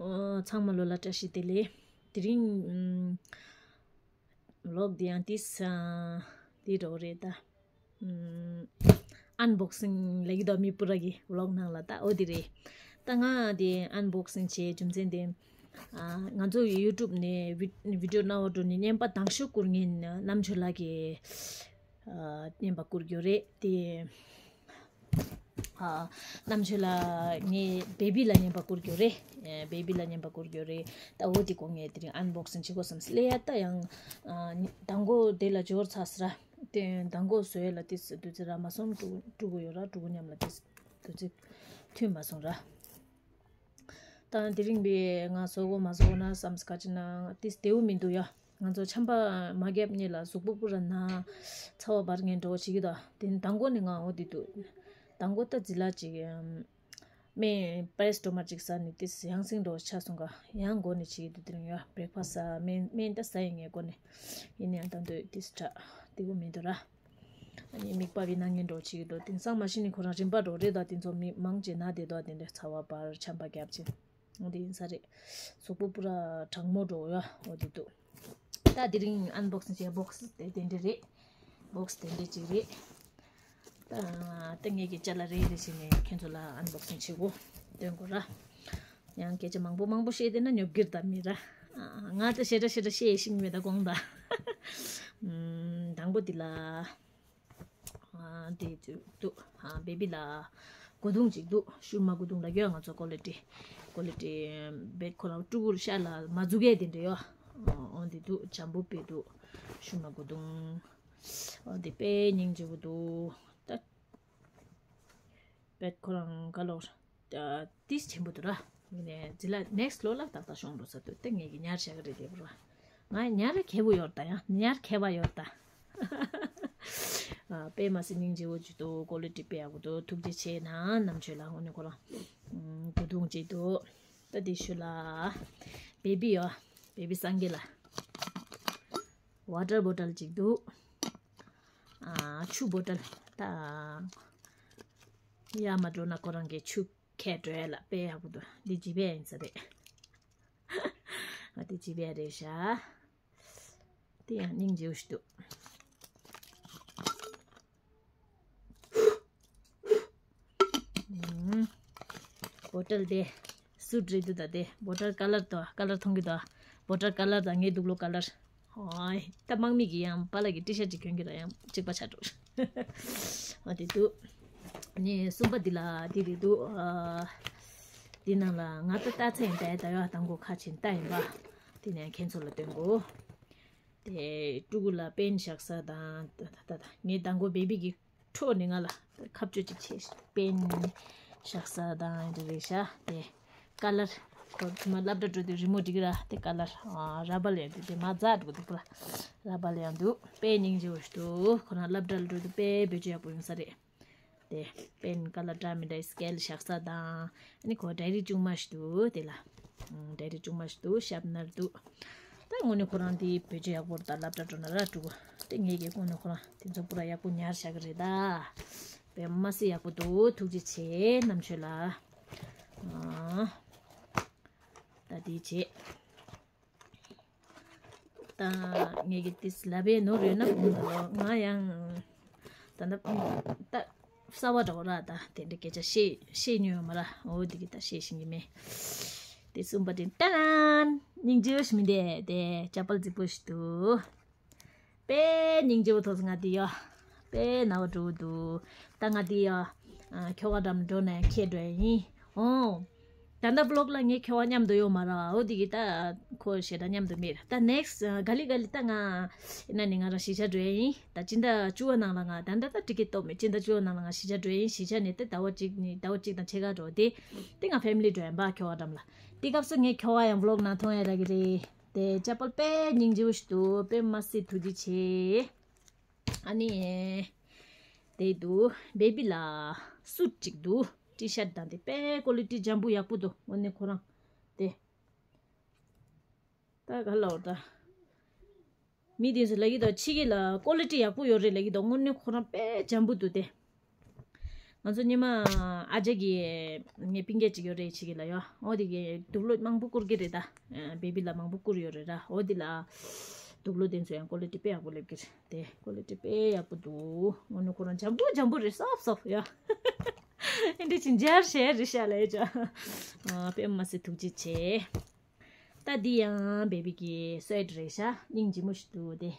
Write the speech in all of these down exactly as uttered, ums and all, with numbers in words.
ཨོ། ཚང་མ་ལོ་ལ་བཀྲ་ཤིས་བདེ་ལེགས། དེ་རིང་ཨམ། ཝི་ལོག་འདི་ཡང་ཏིས་ཨ། འདི་འདྲ་བོ་རེད་ད། ཨམ། ཨན་བོག་སིང་ལབ་ཀྱི་འདུག་མི་སྤུ་ར་གི་ཝི་ལོག་ནང་ལ། ད་ཨོ་དེ་རེད། ད་ང་དེ་ཨན་བོག་སིང་བྱེད་རྒྱུ་མཚན་དེ། ཨ། ང་ཚོ་ཡུ་ཊུབ་ནས་བི་བི་ཌིའོ་སྣ་བ་འགྲོ་ནས་བརྙན་པར་དང་ཤོས་བསྐུར་མཁན་རྣམ་དཔྱོད་ལགས་ཀྱིས་ཨ། བརྙན་པར་བསྐུར་རྒྱུ་རེད་དེ། ཨ། རྣམ་དཔྱོད་ལགས་ངས་བེ་བི་ལ་བརྙན་པར་བསྐུར་རྒྱུ་རེད། ཨ། བེ་བི་ལ་བརྙན་པར་བསྐུར་རྒྱུ་རེད། ད་འོ་དེ་གོང་ངས་དེ་རིང་ཨན་བོག་སིང་བྱེད་དགོས་བསམ་སླེ་ཡ། ད་ཡང་ཨ། མདང་དགོང་དེ་ལ་འབྱོར་ཚར་སོང་ར། དེ་མདང་དགོང་བཟོ་ཡ་ལ་དེ་དུས་ཚོད་རག་མ་སོང་། དཀྲུག་དཀྲུག་གི་ཡོད་ར། དཀྲུག་མཉམ་ལ་དེ་དུས་ཚོད་མཐུན་མ་སོང་ར། ད་དེ་རིང་པས་ང་བཟོ་དགོས་མ་བཟོ་དགོས་ན་བསམ་སྐད་ཆ་ན་དེ་བདེ་པོ་མི་འདུག་ཡ། ང་ཚོ་ཆམ་པ་མ་བརྒྱབ་སྔོན་ལ་གཟུགས་པོ་སྤུ་ར་ན། ཚ་བ་འབར་མཁན་འདྲ་བོ་བྱེད་ཀྱི་འདུག་དེ་མདང་དགོང་ནས་ང་འོ་དེ་འདུག་མདང་དགོང་ད་ཛི་ལ་ཅིག་ཨམ། སྨན་པེ་ར་སི་ཊ་མོལ་ཅིག་ཟ་ནས་དེ་ཡང་སེང་འདྲ་བོ་ཆགས་སོང་ག་ཡང་འགོ་ནས་བྱེད་ཀྱི་འདུག་དེ་རིང་ཡ་བྷི་རེག་ཕ་སི་ཊི་ཟ། སྨན་སྨན་ད་ཟ་ཡི་ངས་འགོ་ནས། ཡིན་ནའང་ད་འདོད་དེ་སི་ཊ་བདེ་པོ་མི་འདུག་ར། ཨ་ནི་མིད་པ་བི་ན་ངན་འདྲ་བོ་བྱེད་ཀྱི་འདུག་དེང་སང་མ་གཞི་ནས་ཁོ་རང་རིམ་པ་འདྲ་བོ་རེད། ད་དེ་ཚོ་མི་མང་ཆེ་ན་བསྡད་འདུག་དེ་འདྲ་ཚ་བ་འབར་ཆམ་པ་བརྒྱབ་ཅིང་། འོ་དེ་ཡིན་ས་རེད། གཟུགས་པོ་སྤུ་ར་གྲང་མོ་འདྲ་བོ་ཡ། འོ་དེ་འདུག་ད་དེ་རིང་ཨན་བོག་སིང་བྱས། བོག་སི་དེ་དེ་འདྲ་རེད། བོག་སི་དེ་འདྲ་ཅིག་རེད། ད་ད་ངེད་ཀྱི་ཅ་ལག་རེ་རེ་བྱས་ནས་ཁྱེད་ཚོ་ལ་ཨན་བོག་སིང་བྱེད་དགོས་སྟོན་དགོས་ར། ཡང་སྐད་ཆ་མང་པོ་མང་པོ་བཤད་བསྡད་ན་ཉོབ་གི་རེད་ད་མི་ར། ང་ད་ཞེ་དྲག་ཞེ་དྲག་བཤད་ཤེས་ཀྱི་མེད་ད་དགོངས་དག་ཨམ། དང་པོ་འདི་ལ། ཨ། དེ་འདུག་ཨ། བེ་བི་ལ་སྒོ་རྡུང་ཅིག་འདུག་ཤུར་མ་སྒོ་རྡུང་ལབ་ཀྱི་ཡོད། ང་ཚོ་ཀོ་ལི་ཊི་ཀོ་ལི་ཊི་བེད་ཁོ་རང་ཕྲུ་གུར་ཤ་ལ་མ་འཛུགས་ཡས་དེ་འདྲ་ཡོད། ཨོ་འདི་འདུག་འཇམ་པོ་དཔེ་འདུག་ཤུར་མ་སྒོ་རྡུང་། ཨོ་འདི་དཔེ་སྙིང་རྗེ་པོ་འདུག་ད་བེད་ཁོ་རང་ག་ལོར། ཏིས་ཆེན་པོ་འདུག་ར། ཡིན་ནའི་ཛི་ལ་ནེག་སི་ལོ་ལ་ཏག་ཏག་ཤོང་འགྲོ་ས་འདུག་དེ་ངེད་ཀྱི་ཉར་བཞག་གི་རེད་དེ་བུ་ར། ང་ཉར་ཁེ་པོ་ཡོད་ད། ཡང་ཉར་ཁེ་པ་ཡོད་ད། ཨ། དཔེ་མ་སྲིད་སྙིང་རྗེ་པོ་ཅིག་འདུག་ཀོ་ལི་ཊི་དཔེ་ཡག་པོ་འདུག་ཐུགས་རྗེ་ཆེ་གནང་རྣམ་དཔྱོད་ལ། དངོས་གནས་ཁོ་རང་སྒོ་རྡུང་ཅིག་འདུག་ད་དེ་ཤུལ་ལ་བེ་བི་ཡོད། བེ་བི་སངས་རྒྱས་ལ་ཝ་ཊར་བོ་ཊལ་ཅིག་འདུག་ཨ། ཆུ་བོ་ཊལ་ད། ཡར་མར་འགྲོ་ན་ཁོ་རང་གིས་ཆུ་ཁྱེར་འགྲོ་ཡ་ལ་དཔེ་ཡག་པོ་འདུག་འདི་ཇི་པེ་ཡིན་ས་རེད། ཨ། འདི་ཇི་པེ་རེད་ཤག་དེ་ཡང་སྙིང་རྗེ་པོ་ཞིག་འདུག་ཨུམ། བོ་ཊལ་དེ་སུཊ་རེད་འདུག་ད་དེ་བོ་ཊལ་ཀ་ལར་དང་ཀ་ལར་མཐོང་གི་འདུག་བོ་ཊལ་ཀ་ལར་དང་ངའི་དུག་ལོག་ཀ་ལར། ཧོའི། ད་དམག་མི་གི་ཡང་པཱ་ལགས་ཀྱི་ཊི་ཤར་ཊི་ཅིག་གྱོན་གྱི་ར་ཡང་གཅིག་པ་ཆགས་འགྲོ། ཨ། དེ་འདུག་ནི་གསུམ་པ་འདི་ལ་དེ་རེད་འདུག་ཨ། འདི་ནང་ལ་ང་ད་ལྟ་ཚེ་ཡིན་པས་ད་ཡོད། དང་པོ་ཁ་ཆེན་ལྟ་ཡིན་པ། དེ་ནས་ཁྱེད་ཚོ་ལ་སྟོན་དགོས། དེ་ཕྲུ་གུ་ལ་པེན་བཞག་ས་དང་ད་ད་ད་ངས་དང་པོ་བེ་བི་གི་འཕྲོ་ནས་ང་ལ་ཁ་གཅོད་ཅིག་བྱས། པེན་བཞག་ས་དང་འདི་རེད་ཤག་དེ་ཀ་ལར་ཁོ་ཚོ་མ་སློབ་གྲྭ་འགྲོ་དུས་རི་མོ་འབྲི་གི་ར། དེ་ཀ་ལར་ཨ་ར་བལ་ཡང་འདུག་དེ་མ་རྫ་འགྲོ་གི་འདུག་པ་ལ། ར་བལ་ཡང་འདུག་དཔེ་སྙིང་རྗེ་པོ་ཞིག་འདུག་ཁོ་རང་སློབ་གྲྭ་ལ་འགྲོ་དུས་དཔེ་བེད་སྤྱོད་ཡག་པོ་ཡོང་ས་རེད། དེ་པེན་ཀ་ལར་འདྲ་མི་འདྲའི་སི་ཀེལ་བཞག་ས་དང་། ཨ་ནི་ཁོ་ཌའི་རི་ཆུང་མ་ཞིག་འདུག་དེ་ལ། ཨང་། ཌའི་རི་ཆུང་མ་ཞིག་འདུག་ཤར་པ་ནར་འདུག་ད་དངོས་གནས་ཁོ་རང་དེ་བེད་སྤྱོད་ཡག་པོ་རེད་ད། སློབ་གྲྭ་འགྲོ་ན་ར་ཕྲུ་གུ་དེ་ངེད་ཀྱིས་དངོས་གནས་ཁོ་རང་དེ་ཚོ་པུ་ར་ཡག་པོ་ཉར་བཞག་གི་རེད་ད། དཔེ་མ་སྲིད་ཡག་པོ་འདུག་ཐུགས་རྗེ་ཆེ་རྣམ་དཔྱོད་ལ། ཨང་། ད་དེ་བྱས། ད་ངེད་ཀྱི་ཏིས་ལབ་པའི་ནོར་ཡོད་ན་དགོངས་དག་ལོ། ང་ཡང་ད་ལྟ་ད་གསར་པ་འདྲ་བོ་ར། ད་དེ་འདྲ་སྐད་ཆ་བཤད་བཤད་མྱོང་ཡོད་མ་ར། འོ་འདི་གི་ད་བཤད་ཤེས་ཀྱི་མེད། དེ་གསུམ་པ་དེ་ཏན་སྙིང་རྗེ་པོ་ཞིག་མིན་ཏེ། དེ་ཅ་པལ་རྫིག་པོ་ཞིག་འདུག་དཔེ་སྙིང་རྗེ་པོ་ཐོགས་སོང་ང་དེ་ཡོ། དཔེ་ན་བ་འགྲོ་གི་འདུག་ད་ང་དེ་ཡོ། ཨ། ཁྱོ་ག་འགྲམ་འགྲོ་ན་ཁྱེར་འགྲོ་ཡ་ཡིན། ཨོ། ད་ལྟ་བི་ལོག་ལ་ངའི་ཁྱོ་ག་མཉམ་དུ་ཡོད་མ་རེད། འོ་དེ་གི་ད་ཁོ་ཞེ་དྲག་མཉམ་དུ་མེད། ད་ནེག་སི་ག་ལེ་ག་ལེ་ད་ང་ཡིན་ན་ནི་ང་རང་གཞིས་ཆགས་འགྲོ་ཡ་ཡིན། ད་སྤྱི་ཟླ་བཅུ་པ་ནང་ལ་ང་ད་ལྟ་ད་ཊི་ཀེ་ཊི་ཐོབ་མེད། སྤྱི་ཟླ་བཅུ་པ་ནང་ལ་ང་གཞིས་ཆགས་འགྲོ་ཡ་ཡིན། གཞིས་ཆགས་ནས་ད་ཟླ་བ་གཅིག་ནས་ཟླ་བ་གཅིག་དང་ཕྱེད་ཀ་འགྲོ་དེ། དེ་ང་ཕེ་མི་ལི་འགྲོ་ཡ་ཡིན་པ་ཁྱོ་ག་འགྲམ་ལ། དེ་སྐབས་སུ་ངའི་ཁྱོ་ག་ཡང་བི་ལོག་ནང་མཐོང་ཡ་རག་གི་རེད། དེ་ཅ་པལ་དཔེ་སྙིང་རྗེ་པོ་ཞིག་འདུག་དཔེ་མ་སྲིད་ཐུགས་རྗེ་ཆེ། ཨ་ནི། དེ་འདུག་བེ་བི་ལ་སུཊ་ཅིག་འདུག་ཊི་ཤར་ཊི་དང་དེ་དཔེ་ཀོ་ལི་ཊི་འཇམ་པོ་ཡག་པོ་འདུག་དངོས་གནས་ཁོ་རང་དེ། ད་ག་ལ་འོ་ད། མི་དེ་ཚོ་ལབ་ཀྱི་འདུག་ཕྱི་གི་ལ་ཀོ་ལི་ཊི་ཡག་པོ་ཡོད་རེད་ལབ་ཀྱི་འདུག་དངོས་གནས་ཁོ་རང་དཔེ་འཇམ་པོ་འདུག་སྟེ། ང་ཚོ་ཉི་མ་ཨ་ཅག་གི་ངའི་སྤུན་ཀྱག་ཅིག་ཡོད་རེད། ཅིག་གི་ལ་ཡོད། འོ་དེ་གི་དུག་ལོག་མང་པོ་བསྐུར་གི་རེད་ད། བེ་བི་ལ་མང་པོ་བསྐུར་ཡོད་རེད་ད། འོ་དེ་ལ་དུག་ལོག་དེ་ཚོ་ཡང་ཀོ་ལི་ཊི་དཔེ་ཡག་པོ་སླེབས་ཀྱི་རེད་དེ། ཀོ་ལི་ཊི་དཔེ་ཡག་པོ་འདུག་དངོས་གནས་ཁོ་རང་འཇམ་པོ་འཇམ་པོ་རེད། སོབ་སོབ་ཡ། ཨེ་འདྲ་ཅིག་འཇར་བྱས་རེད་ཤག་ལ་ཡ་ཅག་དཔེ་མ་སྲིད་ཐུགས་རྗེ་ཆེ། ད་འདི་ཡང་བེ་བི་གི་སུ་ཝེཊ་རེད་ཤག་སྙིང་རྗེ་མོ་ཞིག་འདུག་དེ།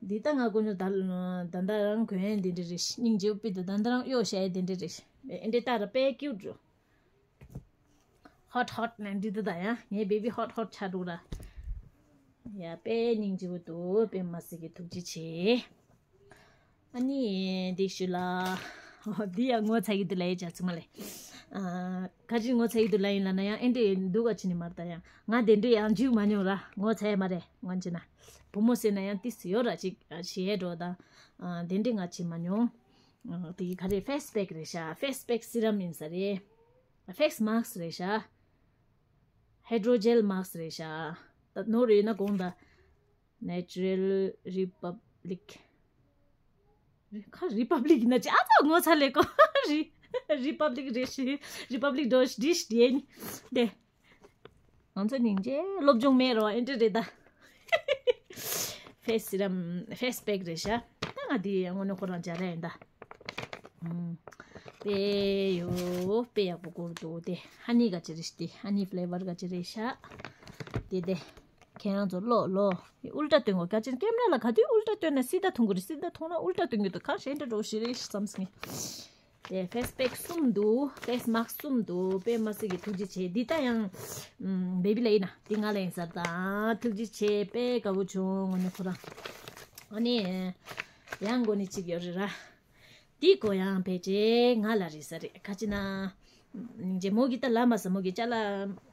འདི་ད་ང་དཀོན་མཆོག་ད་ད་ལྟ་རང་གོན་ཡས་འདི་འདྲ་རེད། སྙིང་རྗེ་པོ་དཔེ་འདུག་ད་ལྟ་རང་གཡོག་བྱས་ཡས་འདི་འདྲ་རེད། ཨེ་འདྲ་ལྟ་ར་དཔེ་ཀིའུཊ་འགྲོ། ཧོཊ་ཧོཊ་ནས་འདི་ད་ད་ཡང་ངའི་བེ་བི་ཧོཊ་ཧོཊ་ཆགས་འགྲོ་ར། ཡ་དཔེ་སྙིང་རྗེ་པོ་འདུག་དཔེ་མ་སྲིད་ཀྱི་ཐུགས་རྗེ་ཆེ། ཨ་ནི་འདི་ཞུ་ལ། འདི་ཡང་ངོ་ཚ་གི་འདུག་ལ་ཡ་ཅག་ཚང་མ་ལས། ཨ་ག་ཅི་ངོ་ཚ་གི་འདུག་ལ་ཡིན་ལ་ན་ཡང་ཨེ་འདྲ་འདུག་ག་ཅི་ནི་མར་ད་ཡང་ང་དེ་འདྲ་ཡང་འཇུག་མ་མྱོང་ར། ངོ་ཚ་ཡ་མ་རེད། ངོ་ཅི་ན་བུ་མོ་ཟེར་ན་ཡང་ཏིས་ཡོད་ར་ཅིག་ཞེས་འགྲོ་ད། ཨ་དེ་འདྲ་ང་བྱེད་མ་མྱོང་། ཨ་དེ་ག་རེ་ཕེ་སི་པེག་རེད་ཤག་ཕེ་སི་པེག་སི་རམ་ཡིན་ས་རེད། ཕེ་སི་མཱ་སི་རེད་ཤག་ཧའི་ཌྲོ་ཇེལ་མཱ་སི་རེད་ཤག་ད་ནོར་ཡོད་ན་དགོངས་ད། Natural Republic ཁ་རི་པབ་ལིག་ན་ཅི་ཨ་ཙག་ངོ་ཚ་ལས་ཀོ། རི་རི་པབ་ལིག་རེ་ཤི་རི་པབ་ལིག་ཌོ་ཤི་ཌི་ཤི་ཌི་ཨེན་དེ། ང་ཚོ་སྙིང་རྗེ་སློབ་སྦྱོང་མེད་རོ་ཨེ་འདྲ་རེད་ད། ཕེ་སི་རམ་ཕེ་སི་པེག་རེད་ཤག་ད་ང་དེ་དངོས་གནས་ཁོ་རང་སྦྱར་ཡ་ཡིན་ད། ཨུམ། དཔེ་ཡོ་དཔེ་ཡག་པོ་བསྐུར་འདུག་དེ་ཧ་ནི་ག་ཅི་རེད་ཤག་དེ་ཧ་ནི་ཕི་ལེ་ཝར་ག་ཅི་རེད་ཤག་དེ་དེ། ཁྱེད་རང་ཚོ་ལོ་ལོ། ཨུལ་ཊ་སྟོན་གོ་ག་ཅི་ཀེམ་ར་ལ་ག་དུས་ཨུལ་ཊ་སྟོན་ན་སི་ད་མཐོང་གི་རེད། སི་ད་མཐོང་ན་ཨུལ་ཊ་སྟོན་གི་འདུག་གང་ཤེས་འདྲ་འགྲོ་ཞིག་རེད་བསམ་སོང་། དེ་ཕེ་སི་པེག་གསུམ་འདུག་ཕེ་སི་མཱ་སི་གསུམ་འདུག་དཔེ་མ་སྲིད་ཀྱི་ཐུགས་རྗེ་ཆེ། འདི་ད་ཡང་ཨམ་བེ་བི་ལ་ཡིན་ན་འདི་ང་ལ་ཡིན་ས་ད། ཐུགས་རྗེ་ཆེ། དཔེ་དགའ་པོ་བྱུང་། དངོས་གནས་ཁོ་རང་། ཨ་ནི་ཡང་མགོ་ནས་གཅིག་ཡོད་རེད་ར། འདི་གོ་ཡང་ཕལ་ཆེར་ང་ལ་རེད་ས་རེད། ག་ཅི་ན། ཉིན་རྗེ་མོ་གི་ད་ལ་མ་ས་མོ་གི་ཅ་ལག་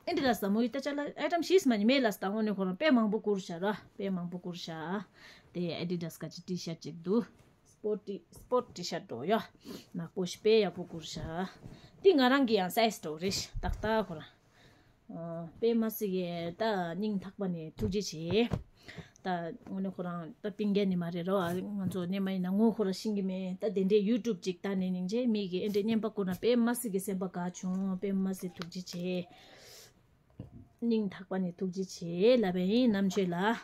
ཨེ་འདྲ་ལ་ས་མོ་གི་ད་ཅ་ལག་ཨའི་ཊམ་ཤིས་མ་ཉི་མེད་ལ་ས་ད་དངོས་གནས་ཁོ་རང་དཔེ་མང་པོ་བསྐུར་ཤག་ར། དཔེ་མང་པོ་བསྐུར་ཤག་དེ་ཨེ་ཌི་ཌ་སི་ག་ཅི་ཊི་ཤར་ཊི་ཅིག་འདུག་སྤོར་ཊི་སྤོར་ཊི་ཤར་ཊི་འགྲོ་ཡ། ནག་པོ་ཞིག་དཔེ་ཡག་པོ་བསྐུར་ཤག་དེ་ང་རང་གི་ཡང་སའི་ཛི་འགྲོ་རེད་ཤག་ཏག་ཏག་ཁོ་རང་། ཨ་དཔེ་མ་སྲིད་ཀྱི་ད་སྙིང་ཐག་པ་ནས་ཐུགས་རྗེ་ཆེ། ད་དངོས་གནས་ཁོ་རང་ད་སྤུན་ཀྱག་ནི་མ་རེད་རོ། ང་ཚོ་སྔོན་མ་ཡིན་ན་ངོ་ཁོ་རང་ཤེས་ཀྱི་མེད། ད་དེ་འདྲའི་ཡུ་ཊུབ་ཅིག་ལྟ་ནས་སྙིང་རྗེ་མིག་གིས་ཨེ་འདྲའི་བརྙན་པར་བསྐུར་ན་དཔེ་མ་སྲིད་ཀྱི་སེམས་པ་དགའ་བྱུང་། དཔེ་མ་སྲིད་ཐུགས་རྗེ་ཆེ། སྙིང་ཐག་པ་ནས་ཐུགས་རྗེ་ཆེ་ལབ་པ་ཡིན་རྣམ་དཔྱོད་ལགས།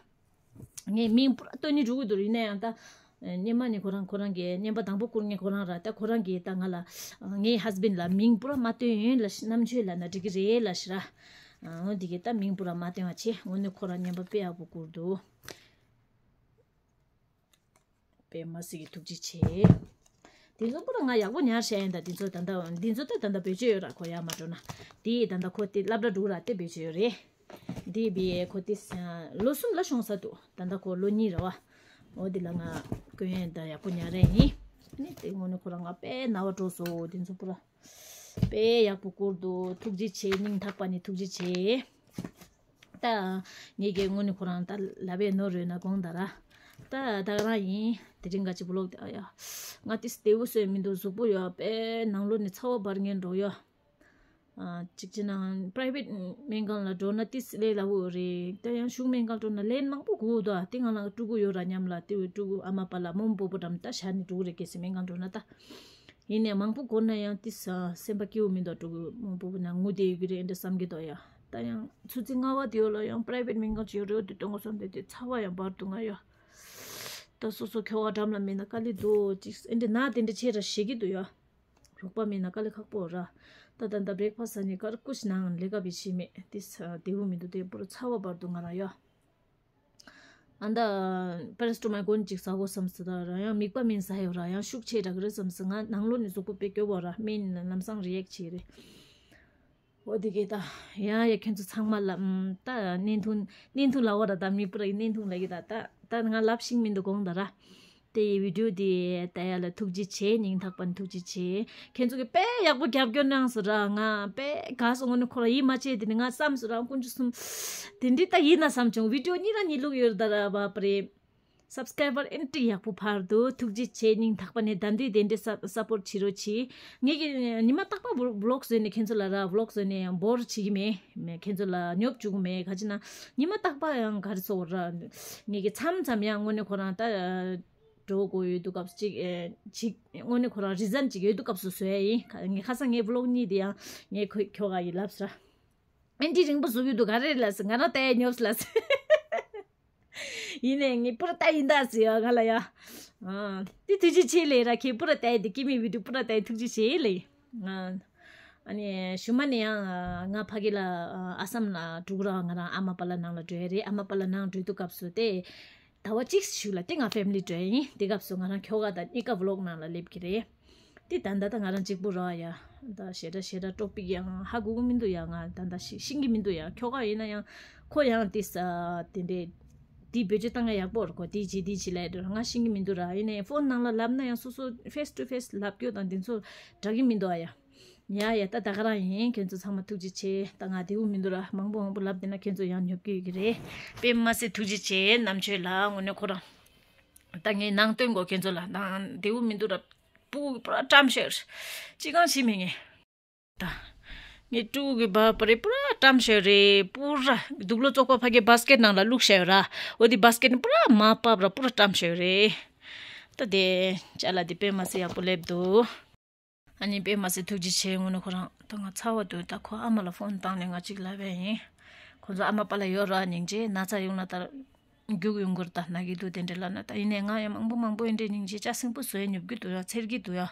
ངས་མིང་པུ་ར་བཏོན་ནི་འགྲོ་གི་འདུག་ཡིན་ན་ཡང་ད། སྔོན་མ་ནས་ཁོ་རང་ཁོ་རང་གིས་བརྙན་པར་དང་པོ་བསྐུར་མཁན་ཁོ་རང་ར། ད་ཁོ་རང་གིས་ད་ང་ལ། ངའི་ཧས་བྷེན་ཌི་ལ་མིང་པུ་ར་མ་བཏོན་ཡིན་ལ་ཤི་རྣམ་དཔྱོད་ལབ་ན་འགྲིག་གི་རེད་ལབ་ཤི་ར། འོ་འདི་གིས་ད་མིང་པུ་ར་མ་བཏོན་པ་བྱས། དངོས་གནས་ཁོ་རང་བརྙན་པར་དཔེ་ཡག་པོ་བསྐུར་འདུག་དཔེ་མ་སྲིད་ཀྱི་ཐུགས་རྗེ་ཆེ། དེ་ཚོ་པུ་ར་ང་ཡག་པོ་ཉར་བཞག་ཡིན་ད། དེ་ཚོ་ད་ལྟ་འདི་ཚོ་ད་ད་ལྟ་བེད་སྤྱོད་ཡོད་ར། ཁོ་ཡར་མ་འགྲོ་ན། དེ་ད་ལྟ་ཁོ་དེ་སློབ་གྲྭ་འགྲོ་ར་དེ་བེད་སྤྱོད་ཡོད་རེད། དེ་བི་ཁོ་དེ་ལོ་གསུམ་ལ་ཤོང་ས་འདུག་ད་ལྟ་ཁོ་ལོ་གཉིས་རེད་བ། འོ་དེ་ལ་ང་གོན་ཡས་ད་ཡག་པོ་ཉར་རེ་ཡིན། ཨ་ནི་དེ་དངོས་གནས་ཁོ་རང་ང་དཔེ་རྣ་བ་འགྲོ་སོང་། དེ་ཚོ་པུ་ར་དཔེ་ཡག་པོ་བསྐུར་འདུག་ཐུགས་རྗེ་ཆེ། སྙིང་ཐག་པ་ནས་ཐུགས་རྗེ་ཆེ། ད་ངེད་ཀྱི་དངོས་གནས་ཁོ་རང་ད་ལབ་པའི་ནོར་རེད་ན་དགོངས་དག་ར། ད་ད་ག་རང་ཡིན། དེ་རིང་ག་ཅི་བི་ལོག་དེ་ཨ་ཡ། ང་དེ་བདེ་པོ་བཟོས་མི་འདུག་གཟུགས་པོ་ཡོད་དཔེ་ནང་ལོགས་ནས་ཚ་བ་འབར་མཁན་འགྲོ་ཡོད། ཨ་གཅིག་བྱས་ན་པ་རའི་ཝེཊ་སྨན་ཁང་ལ་འགྲོ་ན་ཏིས་ལས་སླ་པོ་རེད། ད་ཡང་གཞུང་སྨན་ཁང་འགྲོ་ན་ལན་མང་པོ་དགོས་འདུག་དེ་ང་ལ་སྤྲོད་དགོས་ཡོད་ར་མཉམ་ལ། དེ་སྤྲོད་དགོས། ཨ་མ་པ་ལ་མོམ་པོ་པོ་འགྲམ་ད་བཞག་ནས་འགྲོ་གི་རེད། གལ་སྲིད་སྨན་ཁང་འགྲོ་ན་ད། ཡིན་ནའི་མང་པོ་དགོས་ན་ཡང་ཏིས་སེམས་པ་སྐྱིད་པོ་མི་འདུག་སྤྲོད་དགོས། མོམ་པོ་པོ་ན་ངུ་བསྡད་ཡོད་ཀྱི་རེད་འདྲ་བསམ་གྱི་འདུག་ཡ། ད་ཡང་ཆུ་ཚོད་ལྔ་པ་དེ་ཡོད་ལ་ཡང་པ་རའི་ཝེཊ་སྨན་ཁང་ཅིག་ཡོད་རེད། འོ་དེ་སྟོན་དགོས་བསམ་སྟེ་དེ་ཚ་བ་ཡང་འབར་འདུག་ང་ཡ། ད་སོ་སོ་ཁྱོ་ག་འགྲམ་ལ་མེད་ན་དཀའ་ལས་འདུག་ཅིག་ཨེ་འདྲ་ན་དེ་འདྲ་བྱས་ར་ཞེད་ཀྱི་འདུག་ཡ། རོགས་པ་མེད་ན་དཀའ་ལས་ཁག་པོ་ར། ད་ད་ད་བྷི་རེག་ཕ་སི་ཟ་ནས་ཀར་ཀུ་ཤི་ནང་ལས་ཀ་བྱེད་ཤེས་མེད་དེ་ས་བདེ་པོ་མི་འདུག་དེ་པུ་ར་ཚ་བ་འབར་འདུག་ང་རང་ཡ། ཨ་ད་པེ་ར་སི་ཊ་མོལ་གོན་ཅིག་ཟ་དགོས་བསམ་སོང་། ད་རང་ཡང་མིད་པ་སྨན་ཟ་ཡོད་ར། ཡང་ཤུགས་ཆེ་དྲགས་རེད་བསམ་སོང་། ང་ནང་ལོགས་ནས་གཟུགས་པོ་དཔེ་སྐྱོ་པོ་ར། སྨན་ལམ་སང་རི་ཨེག་བྱེད་རེད། འོ་དེ་གས་ད་ཡང་ཡ་ཁྱེད་ཚོ་ཚང་མ་ལ་ཨམ་ད་བརྙན་ཐུང་བརྙན་ཐུང་ལབ་པ་ར། ད་མི་པུ་ར་གི་བརྙན་ཐུང་ལབ་ཀྱི་ད། ད་ད་ང་ལབ་ཤེས་མི་འདུག་དགོངས་དག་ར། དེ་ཡི་བི་ཌིའོ་དེ་ལྟ་ཡ་ལ་ཐུགས་རྗེ་ཆེ། སྙིང་ཐག་པ་ནས་ཐུགས་རྗེ་ཆེ། ཁྱེད་ཚོ་གིས་དཔེ་ཡག་པོ་རྒྱབ་སྐྱོར་གནང་སོང་ར། ང་དཔེ་དགའ་སོང་། དངོས་གནས་ཁོ་ར་ཡིད་མ་ཆེས་དེ་ནི་ང་བསམ་སོང་ར། དཀོན་མཆོག་གསུམ། དེ་འདྲི་ད་ཡིན་ན་བསམ་བྱུང་། བི་ཌིའོ་གཉིས་ར་གཉིས་བླུགས་ཡོད་ད་ར་བ་པ་རེད། སབ་སི་ཀ་རའི་བར་ཨེ་འདྲ་ཡག་པོ་འཕར་འདུག་ཐུགས་རྗེ་ཆེ། སྙིང་ཐག་པ་ནས་ད་འདི་དེ་འདྲའི་སབ་སབ་པོར་བྱེད་རོགས་གྱིས། ངེད་ཀྱི་ཉི་མ་རྟག་པར་བི་ལོག་བཟོས་ནས་ཁྱེད་ཚོ་ལ་ར་བི་ལོག་བཟོས་ནས་ཡང་བོར་བྱེད་ཀྱི་མེད། མེད་ཁྱེད་ཚོ་ལ་ཉོབ་བཅུག་གི་མེད། ག་ཅི་ན་ཉི་མ་རྟག་པར་ཡང་ག་རེ་ཟེར་དགོས་ར། ངེད་ཀྱི་མཚམས་མཚམས་ཡང་དངོས་གནས་ཁོ་རང་ད་ འགྲོ་དགོས་ཡོད་དུས་སྐབས་སུ་གཅིག་ཨེ་གཅིག་དངོས་གནས་ཁོ་རང་རི་ཛན་གཅིག་ཡོད་དུས་སྐབས་སུ་བཟོ་ཡ་ཡིན། ཁ་ངས་ཁ་སང་ངའི་བི་ལོག་གཉིས་དེ་ཡང་ངས་ཁོ་ཁྱོ་ག་ཡིས་ལབ་ས་ར། ཨེ་འདྲ་རིང་པོ་བཟོ་གི་འདུག་ག་རེ་ལབ་ཟེར། ང་རང་ལྟ་ཡ་ཉོབ་ལབ་ཟེར། ཡིན་ནས་ངས་པུ་ར་ལྟ་ཡིན་ད་ཟེར་ཡ་ང་ལ་ཡ། ཨ་དེ་ཐུགས་རྗེ་ཆེ་ལེ་ར། ཁྱེད་པུ་ར་ལྟ་ཡི་དེ་སྐྱེ་མི་བི་ཌིའོ་པུ་ར་ལྟ་ཡི་ཐུགས་རྗེ་ཆེ་ལེ། ཨ་ཨ་ནི་ཞུ་མ་ནི་ཡང་ང་ཕ་གི་ལ་ཨ་སམ་ལ་འགྲོ་གི་ར། ང་རང་ཨ་མ་པ་ལ་ནང་ལ་འགྲོ་ཡ་རེད། ཨ་མ་པ་ལ་ནང་འགྲོ་དུས་སྐབས་སུ་དེ་ཟླ་བ་གཅིག་ཞུ་ལ་དེ་ང་ཕེ་མི་ལི་འགྲོ་ཡ་ཡིན། དེ་སྐབས་སུ་ང་རང་ཁྱོ་ག་དང་གཉིས་ཀ་བི་ལོག་ནང་ལ་སླེབས་ཀྱི་རེད། དེ་ད་ལྟ་ད་ང་རང་གཅིག་པུ་ར་ཡ། ད་ཞེ་དྲག་ཞེ་དྲག་ཊོ་པིག་ཡང་ཧ་གོ་གི་མི་འདུག་ཡ། ང་ད་ལྟ་ཤི་ཤེས་ཀྱི་མི་འདུག་ཡ། ཁྱོ་ག་ཡིན་ན་ཡང་ཁོ་ཡང་དེ་ས་དེ་འདྲས་དེ་བེད་སྤྱོད་བཏང་ཡ་ཡག་པོ་རེད། ཁོ་དེ་བྱེད་དེ་བྱེད་ལབ་འདུག་ང་ཤེས་ཀྱི་མི་འདུག་ར། ཡིན་ནའི་ཕོན་ནང་ལ་ལབ་ན་ཡང་སོ་སོ་ཕེས་ཊུ་ཕེས་ལབ་རྒྱུ་དང་དེ་ཚོ་འདྲ་གི་མི་འདུག་ཨ་ཡ། ཡ་ཡ་ད་ད་ག་རང་ཡིན། ཁྱེད་ཚོ་ཚང་མ་ཐུགས་རྗེ་ཆེ། ད་ང་བདེ་པོ་མི་འདུག་ར། མང་པོ་མང་པོ་ལབ་བསྡད་ན་ཁྱེད་ཚོ་ཡང་ཉོབ་ཀྱི་ཡོད་ཀྱི་རེད། དཔེ་མ་སྲིད་ཐུགས་རྗེ་ཆེ་རྣམ་ཆོས་ལ། དངོས་གནས་ཁོ་རང་ད་ངས་ནང་སྟོན་གོ་ཁྱེད་ཚོ་ལ། ནང་བདེ་པོ་མི་འདུག་ར། སྤུ་གུ་པུ་ར་བཀྲམ་ཤོར། ཅི་གང་ཤེས་མེད་ངས། ད་ངས་སྤུ་གུ་གི་བ་པ་རེད། པུ་ར་བཀྲམ་ཤོར་རེད། པུ་ར་དུག་ལོག་བཙོག་པ་ཕ་གི་བཱ་སི་ཀེཊ་ནང་ལ་བླུགས་ཤོར་ར། འོ་དེ་བཱ་སི་ཀེཊ་ནི་པུ་ར་མར་བབས་ར། པུ་ར་བཀྲམ་ཤོར་རེད། ད་དེ་ཅ་ལག་དེ་དཔེ་མ་སྲིད་ཡག་པོ་སླེབས་འདུག་ཨ་ནི་དཔེ་མ་སྲིད་ཐུགས་རྗེ་ཆེ། དངོས་གནས་ཁོ་རང་ད་ང་ཚ་བ་འདུག་ད་ཁོ་ཨ་མ་ལ་ཕོན་བཏང་ནས་ང་གཅིག་ལབ་པ་ཡིན། ཁོ་ཚོ་ཨ་མ་པ་ལ་ཡོད་ར། སྙིང་རྗེ། ན་ཚ་ཡོང་ན་ད་རྒྱུག་ཡོང་གི་རེད། ད་ན་གི་འདུག་དེ་འདྲ་ལབ་ན། ད་ཡིན་ནའི་ང་ཡང་མང་པོ་མང་པོ་ཡིན་འདྲའི་སྙིང་རྗེ། ལྕགས་སྲིན་པོ་བཟོས་ཉོབ་གི་འདུག་ཡ། འཚེར་གི་འདུག་ཡ།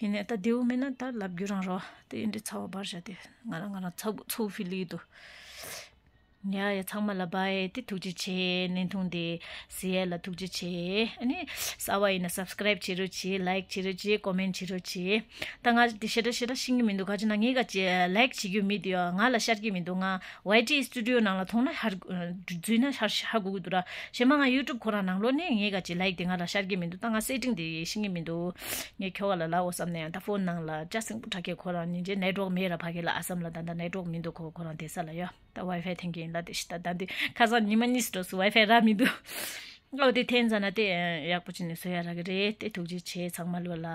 ཡིན་ནའི་ད་བདེ་པོ་མེད་ན་ད་ལབ་རྒྱུ་རང་རོ། དེ་ཡིན་འདྲའི་ཚ་བ་འབར་བཞག་དེ་ང་རང་ང་རང་ཚ་བོ་ཚ་བོ་ཕིལ་གི་འདུག་ཡ་ཡ་ཚང་མ་ལ་བྷའི། དེ་ཐུགས་རྗེ་ཆེ། བརྙན་ཐུང་དེ་གཟིགས་ཡས་ལ་ཐུགས་རྗེ་ཆེ། ཨ་ནི་གསར་པ་ཡིན་ན་སབ་སི་ཀ་རའིབ་བྱེད་རོགས་བྱེད། ལའིཀ་བྱེད་རོགས་བྱེད། ཀོ་མེན་ཊི་བྱེད་རོགས་བྱེད། ད་ང་དེ་ཞེ་དྲག་ཞེ་དྲག་ཤེས་ཀྱི་མི་འདུག་ག་ཅི་ན་ངས་ག་ཅི་ལའིཀ་བྱེད་རྒྱུ་མི་འདུག་ཡ། ང་ལ་ཤར་གྱི་མི་འདུག་ང་ཝའི་ཊི་སི་ཊུ་ཌི་ཡོ་ནང་ལ་མཐོང་ན་ཧར་འཛུལ་ན་ཧར་ཧ་གོ་གི་འདུག་ར། གཞན་མ་ང་ཡུ་ཊུབ་ཁོ་རང་ནང་ལོགས་ནས་ངས་ག་ཅི་ལའིཀ་དེ་ང་ལ་ཤར་གྱི་མི་འདུག་ད་ང་སེ་ཊིང་དེ་ཤེས་ཀྱི་མི་འདུག་ངས་ཁྱོ་ག་ལ་ལབ་འོ་བསམ་ན་ཡང་ད་ཕོན་ནང་ལ་ལྕགས་སྲིན་པོ་དྲག་གི་ཁོ་རང་སྙིང་རྗེ། ནེཊ་ཝོག་མེད་ར། ཕ་གི་ལ་ཨ་སམ་ལ་ད་ད་ནེཊ་ཝོག་མི་འདུག་ཁོ་ཁོ་རང་བསྡད་ས་ལ་ཡ། ད་ཝའི་ཕའི་འཐེན་གྱི་ཡིན་ལ། དེ་ཤི་ད་ད་འདི་ཁ་སང་ཉི་མ་གཉིས་སུ་འགྲོ་སུ་ཝའི་ཕའི་རག་མི་འདུག་ཨོ་དེ་འཐེན་ཙ་ན་དེ་ཡག་པོ་བྱས་ནས་བཟོ་ཡ་རག་གི་རེད། དེ་ཐུགས་རྗེ་ཆེ་ཚང་མ་ལོ་ལ།